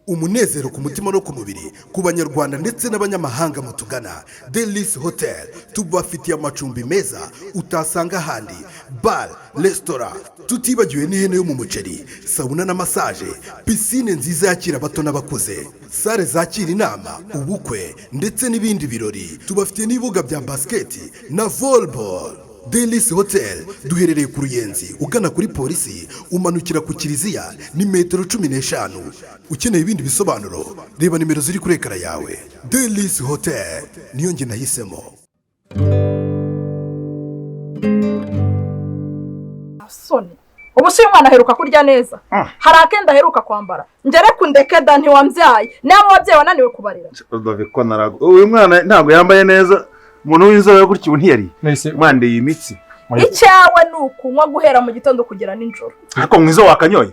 Umunezero ku mutima no ku mubiri ku Banyarwanda ndetse n'abanyamahanga mutugana Delice Hotel, tubafitiye amacumbi meza utasanga ahandi, bar, resitora, tutibagiwe n'ihene yo mu muceri, sauna na massage, piscine nziza yakira abato n'abakuze, salle zakira inama, ubukwe ndetse n'ibindi birori. Tubafitiye n'ibibuga bya basket na volleyball. Delice Hotel duherereye ku Ruyenzi, ugana kuri polisi, umanukira ku kiliziya ni metero 15. Ukeneye ibindi bisobanuro, reba nimero ziri kuri écran yawe. Delice Hotel niyo njye nahisemo. Soni, ubu si uyu mwana aheruka kurya neza? Hari akenda aheruka kwambara? Ngere ku ndeke da, ntiwambyaye? Niba ababyeyi wananiwe kubarira. Dore ko narago, uyu mwana ntabwo yambaye neza. Umuntu w'inzobe gutya ubu ntiyariye. Nahise. Mwana, iyi mitsi. Icyawe ni ukunywa guhera mu gitondo kugera nijoro. Ariko mwiza wakanyoye.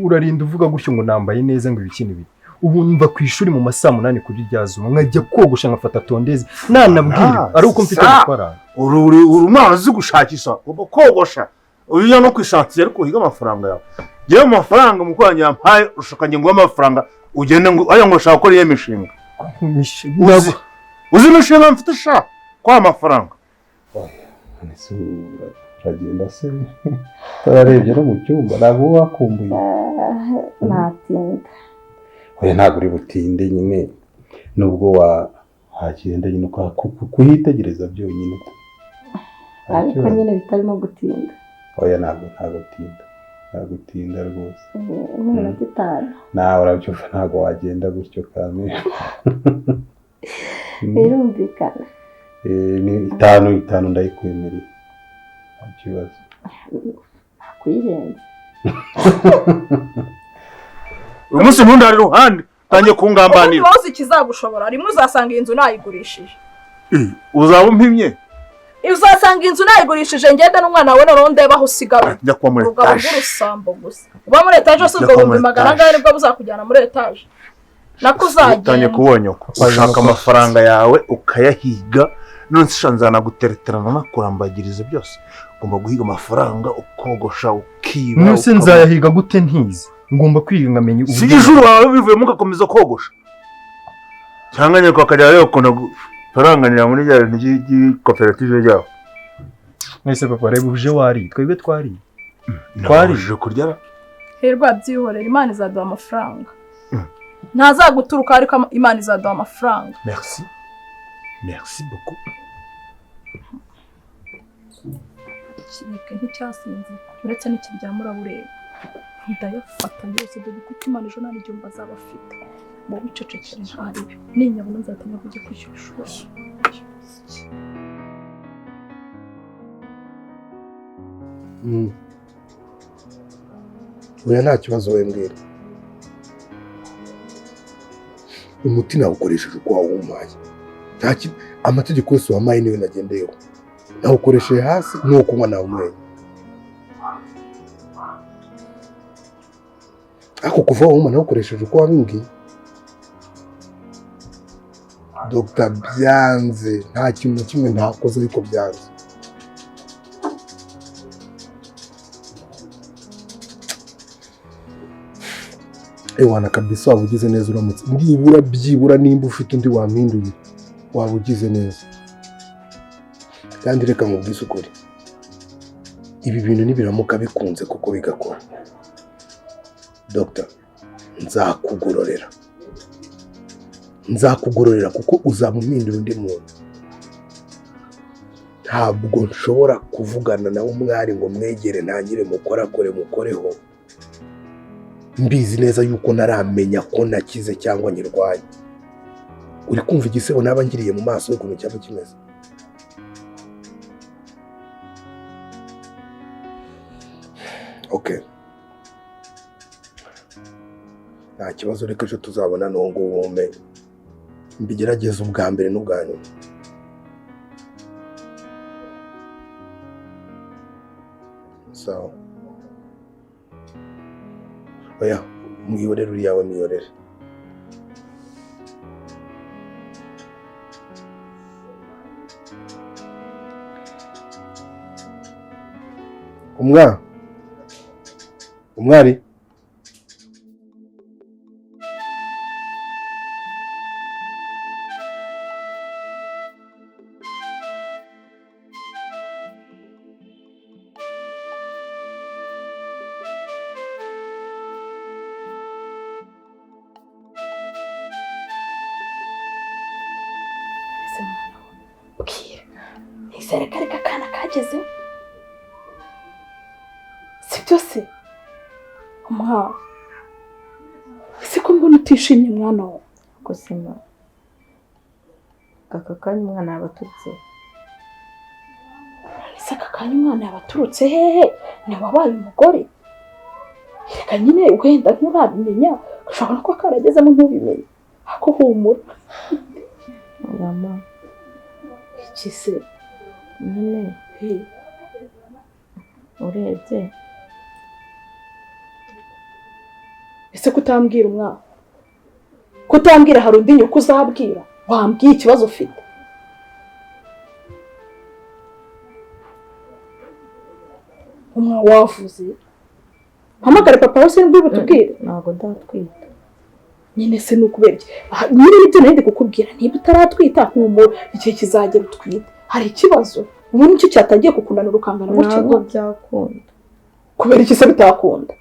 Urarinda uvuga gutyo ngo nambaye neza, ngo ibiki n'ibiki. Ubu mva ku ishuri mu ma saa 8 kuri rya zuba, nkajya kogosha, nkafata tondeuse, nanabwira ari uko mfite amafaranga. Uri umwana uzi gushakisha, ugomba kogosha, ujya no kwishakira, ariko uhiga amafaranga yawe. Ngewe mu mafaranga mukuru wanjye yampaye, ushaka nge nguhe amafaranga ugende ngo aya, ngo ushaka gukora iyo mishinga. Uzi imishinga mfite sha kwa amafaranga? Ese uragenda se utararebye no mu cyumba? Ntabwo uba wakumbuye? Natinda. Oya, ntabwo uri butinde nyine, nubwo wahagenda nyine kuhitegereza byonyine. Ariko nyine bitarimo gutinda. Oya, ntabwo utinda, ntabwo utinda rwose. Nk'iminota 5. Nawe urabyumva, ntabwo wagenda gutyo kame. Birumvikana. Ni 5, 5 ndayikwemereye, nta kibazo. Kuyirenza. Uyu munsi ntundare iruhande, utangiye Ubundi kungambanira. Wowe uzi ikizagushobora? Rimwe uzasanga iyi nzu nayigurishije. Uzaba umpimye. Uzasanga inzu nayigurishije, ngende n'umwana wawe, noneho ndebe aho usigara. Njya kuba muri Urugabo etaje. rw'urusambo gusa uba muri etaje se? Njya Ubwo kuba muri bihumbi magana etaje. angahe nibwo buzakujyana muri etaje? Nako Utangiye uzagenda. kubonyoko, ushaka amafaranga yawe ukayahiga. None se sha, nzanagutereterana nakurambagiriza byose. Ugomba guhiga amafaranga, ukogosha, ukiba. Nuse nzayahiga gute ntizi? Ngomba kwiga nkamenya. Si ijuru wawe bivuyemo ugakomeza kogosha, cyangwa nyoko akajya areba ukuntu agufaranganira muri rya bintu by'ikoperative ryabo. Nahise papa, reba uje wariye, twebwe twariye. Twari. Nabujije kurya ra? Hirwa, byihorera, Imana izaduha amafaranga. Ntazaguturuka, ariko Imana izaduha amafaranga. Merci, merci beaucoup. Kireke nticyasinze, uretse n'ikiryama urabureba. Ndayafata yose dore kuko Imana ejo nta n'igihumbi azaba afite. Wowe wicecekere, ntaribi ninyabona nzahita kujya kwishyura ishuri. Oya, nta kibazo, we mbwira. Umuti nawukoresheje uko wawumpaye. Nta amategeko yose wampaye niyo nagendeyeho, nawukoresheje hasi n'uwo kunywa nawunyweye, ariko kuva wawumpa nawukoresheje uko wabimbwiye. Dogita, byanze. Nta kintu na kimwe ntakoze, ariko byanze. Ewana kabisa, waba ugize neza uramutse nibura byibura nimba ufite undi wampinduye, waba ugize neza. Kandi reka nkubwize ukuri, ibi bintu nibiramuka bikunze kuko bigakora, dogita, nzakugororera, nzakugororera, kuko uzaba umpindura undi muntu. Ntabwo nshobora kuvugana nawe umwari ngo mwegere, ntangire mukorakore, mukoreho, mbizi neza yuko ntaramenya ko nakize cyangwa nyirwaye. Uri kumva igisebo naba ngiriye mu maso y'ukuntu cyaba kimeze? Okay, nta kibazo, reka ejo tuzabona. N'uwo nguwo mbe mbigerageze ubwa mbere n'ubwa nyuma. Sawa. Oya, mwihorere uriya we, mwihorere. Umwari. Nizere ko ariko akana kagezeho, sibyo se umwana? Ese ko mbona utishimye mwana wawe? Gusema aka kanya umwana yaba aturutse. Ese aka kanya umwana yaba aturutse hehe? Ntiwabaye umugore? Reka nyine wenda nturabimenya, ushobora no kuba karagezemo ntubimenye. Ako humura. Mama, iki se? Nyine urebye. Ese kutambwira umwana? Kutambwira hari undi nyoko uzabwira? Wambwiye ikibazo ufite? Umwana wavuze. Hamagara papa wose nibwo butubwire. Ntabwo ndatwita. Nyine se nukubera iki? Nyine nibyo nari ndi kukubwira, niba utaratwita humura, igihe kizagera utwite. Hari ikibazo? Ubu nicyo cyatangiye kukunanira ukangana gutya? Ntabwo byakunda. Kubera iki se bitakunda?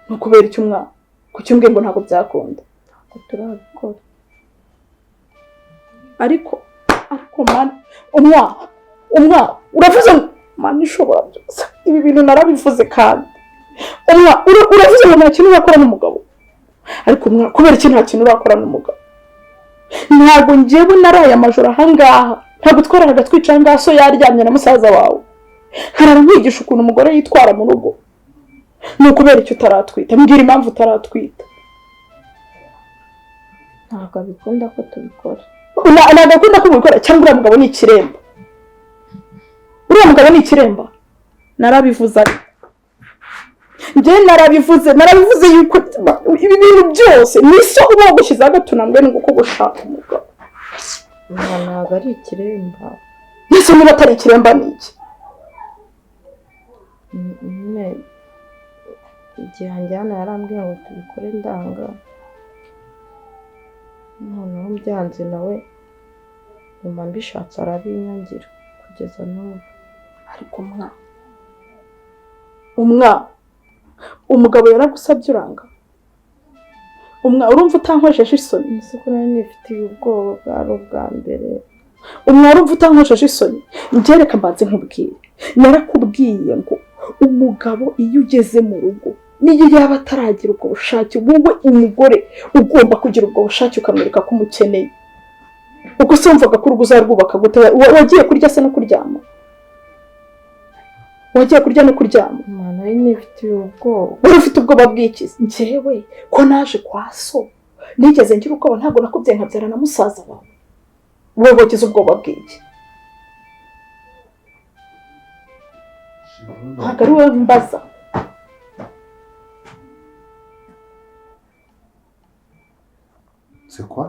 Nukubera iki umwana? Kuki umbwiye ngo ntabwo byakunda? Ntabwo turabikora. Ariko mana, umwana uravuze ngo mana ishobora byose. Ibi bintu narabivuze kandi. Umwana uravuze ngo nta kintu urakora n'umugabo. Ariko umwana kubera iki nta kintu urakora n'umugabo? Ntabwo njyewe naraye amajoro ahangaha. Ntabwo twararaga twicara ngaha so yaryamye na musaza wawe. Nkarara nkwigisha ukuntu umugore yitwara mu rugo. Ni ukubera icyo utaratwita? Mbwira impamvu utaratwita. Ntabwo abikunda ko tubikora. Ntabwo akunda ko mubikora cyangwa uriya mugabo ni ikiremba? Uriya mugabo ni ikiremba? Narabivuze ariko. Njye narabivuze yuko ibi bintu byose ni so uba wagushyizeho agatunambwe ni uko gushaka umugabo. Ntabwo ari ikiremba. Ese niba atari ikiremba ni iki? Nyine igihe anjyana yarambwiye ngo tubikore ndanga. Noneho mbyanze nawe nyuma mbishatse arabinyangira kugeza n'ubu. Ariko umwana umugabo yaragusabye uranga. Umwana urumva utankojeje isoni? Ese ko nari nifitiye ubwoba bwari ubwa mbere. Umwana urumva utankojeje isoni? Njye mbanze nkubwire. Narakubwiye ngo umugabo iyo ugeze mu rugo niyo yaba ataragira ubwo bushake, wowe umugore ugomba kugira ubwo bushake ukamwereka ko umukeneye. Ubwo se wumvaga ko urugo uzarwubaka gute? Wagiye kurya se no kuryama? Wagiye kurya no kuryama? Mwana nari nifitiye ubwoba. Wari ufite ubwoba bw'iki? Njyewe ko naje kwa so nigeze ngira ubwoba? Ntabwo nakubyaye nkabyara na musaza wawe. Wowe wagize ubwoba bw'iki? Ntabwo ari wowe mbaza. C'est quoi?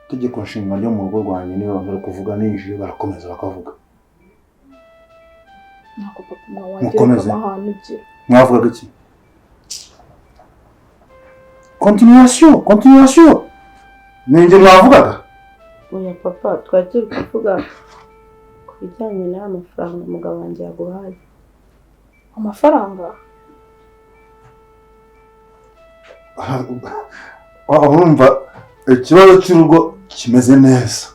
Itegeko nshinga ryo mu rugo rwanjye niba abantu bari kuvuga ninjiye barakomeza bakavuga. Ntabwo papa mwawagira amahane ugira. Mwavugaga iki? Continuation. Ninjye mwavugaga? Oya papa, twari turi kuvuga ku bijyanye n'aya mafaranga umugabo wanjye yaguhaye. Amafaranga? Urumva ikibazo cy'urugo kimeze neza.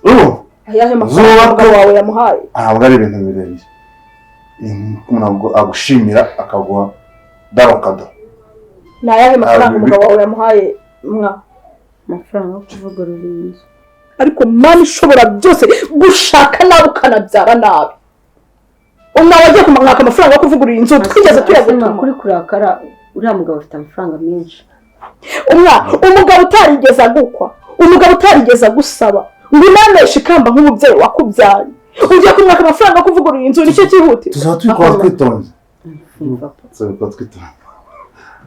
Ayahe mafaranga umugabo wawe yamuhaye? Ntabwo ari ibintu birebire. Umuntu agushimira akaguha darokado. Ni ayahe mafaranga umugabo wawe yamuhaye mwa? Amafaranga yo kuvugurura inzu. Ariko mana ishobora byose, gushaka nabi ukanabyara nabi. Umwana wagiye kumwaka amafaranga yo kuvugurura inzu twigeze tuyagutuma. Kuri kurakara uriya mugabo afite amafaranga menshi. Umugabo utarigeze agukwa, umugabo utarigeze agusaba ngo unameshe ikamba nk'umubyeyi wakubyaye, ugiye kumwaka amafaranga yo kuvugurura inzu, nicyo cyihutirwa. Tuzaba tubikora twitonze.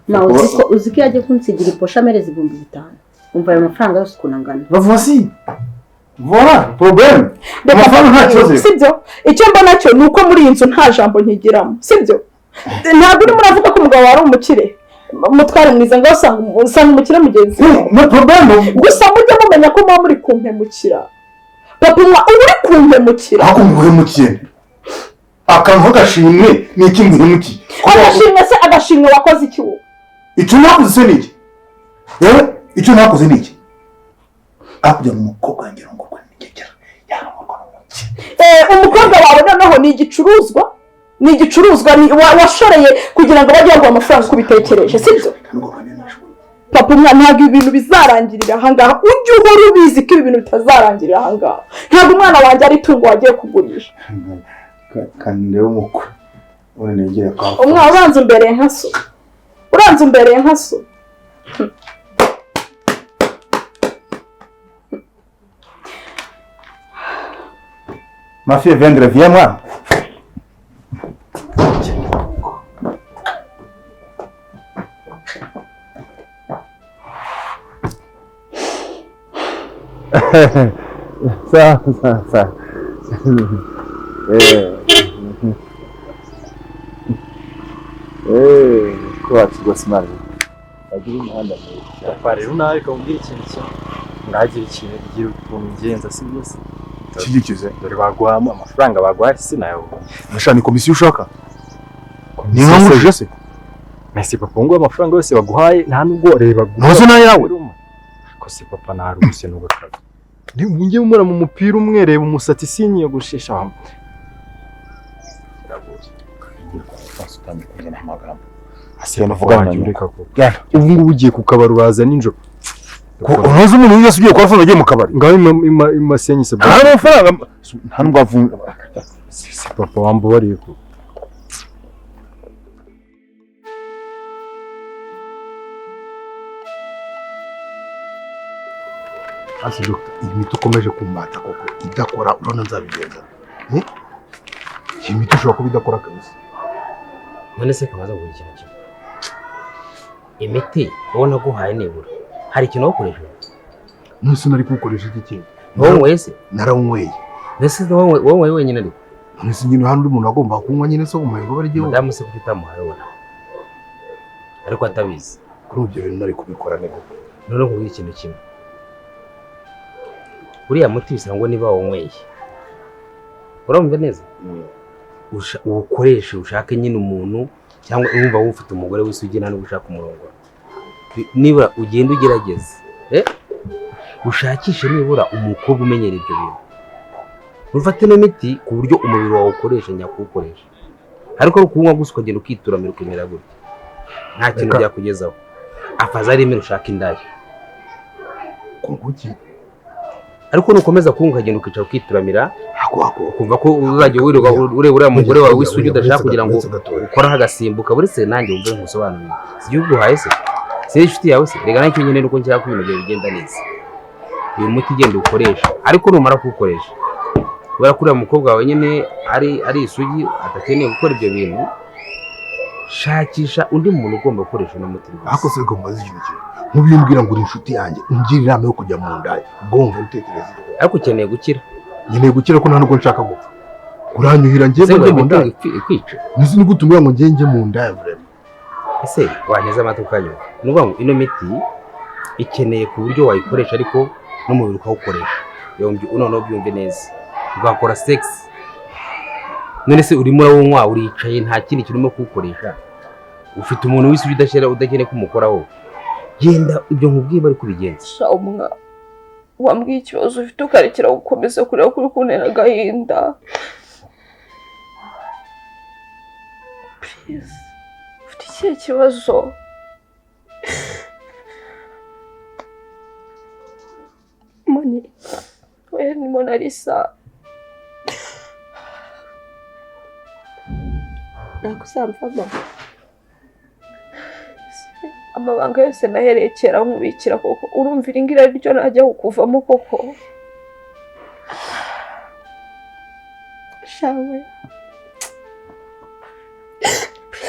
Nawe uzi ko yagiye kunsigira iposha amereza 5000. Umva ayo mafaranga yose ukuntu angana. Voici. Voilà, problème. Amafaranga nta kibazo. Sibyo? Icyo mbona cyo ni uko muri iyi nzu nta jambo nkigiramo. Sibyo? Ntabwo urimo uravuga ko umugabo wari umukire. Mutware mwiza ngo usanga umukire mugenzi wawe. No problème. Gusa mujye mumenya ko muba muri kumpemukira. Papa uba uri kumpemukira. Ako nguhemukiye. Akantu gashimwe ni iki nguhemukiye? Agashimwe se agashimwe wakoze iki wowe? Icyo nakoze se ni iki? Yewe icyo nakoze ni iki? Akujya mu mukobwa wanjye arongorwa n'ingegera yarongorwa n'umukire. Umukobwa wawe noneho ni igicuruzwa, ni igicuruzwa washoreye kugira ngo bajye baguha amafaranga uko ubitekereje, sibyo? Papa umwana ntabwo ibintu bizarangirira ahangaha, ujye uhora ubizi ko ibi bintu bitazarangirira ahangaha. Ntabwo umwana wanjye ari itungo wagiye kugurisha. Kandi ndebe umukwe ubundi negere kwa umwana. Uranze umbereye nka so, uranze umbereye nka so. Ma fille vendre, viens moi. Ça, ça, ça. Ko rwose Imana bagira umuhanda mwiza. Papa rero nawe ukamubwira ikintu kimwe, ngagira ikintu gira ukuntu ugenza, si byose? Shyigikize. Dore baguhamo amafaranga baguhaye sinayabonye. Nashaka ni komisiyo ushaka? Ni nka ngurije se? Nese papa ngo amafaranga yose baguhaye nta nubwo reba ntuzi nayawe. Ko se papa naruse nubwo kazi. Ndi ngiye mura mu mupira umwe reba umusatsi sinyogoshesha. Ubu ngubu ugiye ku kabari uraza nijoro. Unoze umuntu wese ugiye kwa Alphonse agiye mu kabari. Ngaho imasenyi se. Nta mafaranga nta nubwo avunja. Si papa wambabariye ko. Asi doctor, iyi miti ukomeje kumbata koko idakora urabona nzabigenza. Iyi miti ushobora kuba idakora kabisa. None se kabaza buri kintu kimwe. Imiti ubona guhaye nibura hari ikintu wakoresha? None nari kuwukoresha iki kintu? Wowe se? Narawunyweye. Mbese wowe wenyine ariko? None se nyine hano undi muntu agomba kunywa nyine so umuhego bari gihugu. Madamu se kuki utamuhaye ubona? Ariko atabizi. Kuri ibyo bintu nari kubikora ne koko. None nkubwira ikintu kimwe. Uriya muti bisa ngo niba wonyweye. Urumva neza? Uwukoreshe ushake nyine umuntu cyangwa urumva wowe ufite umugore w'isugi nta nubwo ushaka umurongora. Nibura ugenda ugerageze. Ushakishe nibura umukobwa umenyera ibyo bintu. Ufate n'imiti ku buryo umubiri wawe ukoresha nyakuwukoresha. Ariko kunywa gusa ukagenda ukituramira ukemera gutya. Nta kintu byakugezaho. Afazari imwe ushaka indaya. Kuki? Ariko nukomeza kunywa ukagenda ukicara ukituramira ukumva ko uzajya wirirwa ureba uriya mugore wawe w'isugi udashaka kugira ngo ukoraho agasimbuka buretse nanjye wumve nkusobanurire. Si igihugu uhaye se? Si inshuti yawe se? Rega nacyo nyine nuko nshaka ko ibintu byawe bigenda neza. Uyu muti ugenda ukoresha ariko numara kuwukoresha kubera ko uriya mukobwa wawe nyine ari isugi adakeneye gukora ibyo bintu, shakisha undi muntu ugomba gukoresha uno muti rwose. Ariko se ugomba ikintu kimwe nkubimbwira ngo uri inshuti yanjye ungira inama yo kujya mu ndaya ubwo wumva utekereza iki? Ariko ukeneye gukira. Nkeneye gukira ko nta nubwo nshaka gupfa. Uranyuhira njye njye mu ndaya ikwica. Nzi ni gute umbwira ngo njye njye mu ndaya vraiment? Ese wanyeze amatwi ukanywa? Ni ukuvuga ngo ino miti ikeneye ku buryo wayikoresha ariko n'umubiri ukawukoresha. Yombi noneho byumve neza. Ugakora sex. None se urimo urawunywa uricaye nta kindi kintu urimo kuwukoresha. Ufite umuntu w'isugi udashira udakeneye kumukoraho. Genda ibyo nkubwiye bari kubigenza. Sha umwa wambwiye ikibazo ufite ukarekera gukomeza kureba kuri kuntera agahinda. Please, ufite ikihe kibazo? Moni, we ni Mona Lisa. Nakusamvamo. Amabanga yose nahereye kera nkubikira koko urumva iri ngira ryo najya kukuvamo koko. Shawe.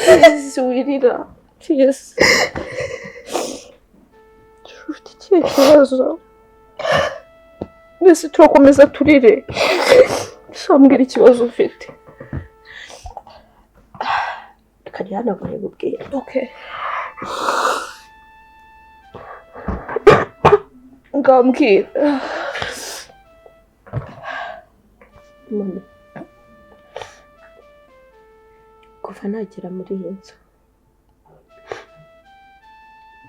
Please wirira. Please. Ufite ikihe kibazo? Mbese turakomeza turire. Shambwira ikibazo ufite. Reka hano nkubwire. Okay. Ngambwira. Mona, kuva nagera muri iyi nzu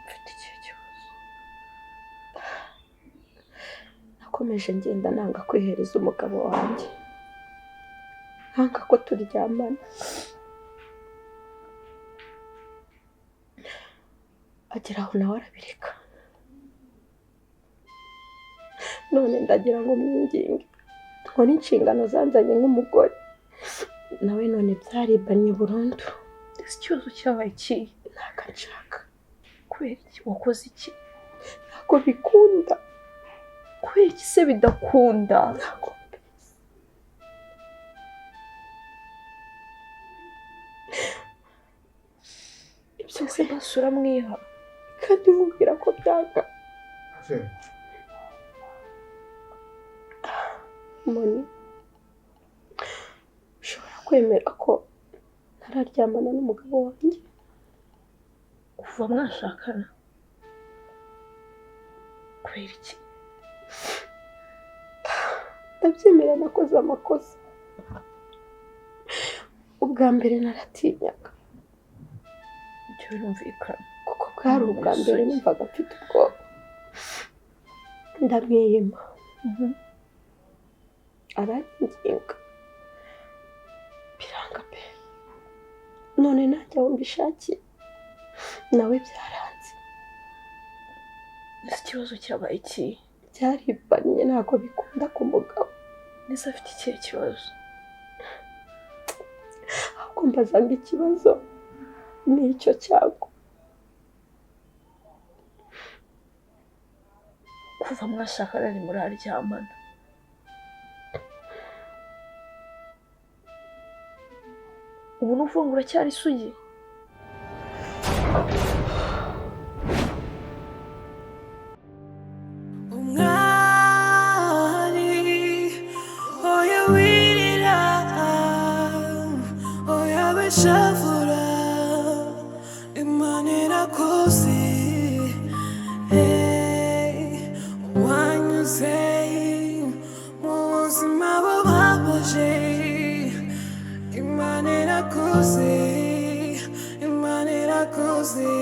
mfite ikihe kibazo? Nakomeje ngenda nanga kwihereza umugabo wanjye, nanga ko turyamana. Agera aho nawe arabireka. None ndagira ngo mwinginge nkore inshingano zanzanye nk'umugore, nawe none byaribanye burundu. Ese ikibazo cyabaye iki? Ntabwo nshaka. Kubera iki? Wakoze iki? Ntabwo bikunda. Kubera iki se bidakunda? Ntabwo mbizi. Ibyo se basura mwiha kandi mubwira ko byanga. Moni, ushobora kwemera ko ntararyamana n'umugabo wanjye kuva mwashakana? Kubera iki? Ndabyemera, nakoze amakosa. Ubwa mbere naratinyaga. Ibyo birumvikana kuko bwari ubwa mbere numvaga mfite ubwoba. Ndamwiyima, aranginga, biranga pe. None nanjye aho mbishakiye nawe byaranze. Ese ikibazo cyabaye iki? Byaribanye, ntabwo bikunda ku mugabo. Nese afite ikihe kibazo? Ahubwo mbaza ngo ikibazo ni icyo cyago. Kuva mwashakana ntimuraryamana? Ubu ni ukuvuga ngo uracyari isugi? Umwari oya wirira, oya wishavura, Imana irakuzi. Wanyuze mu buzima bubabaje, Imana irakuzi, Imana irakuzi.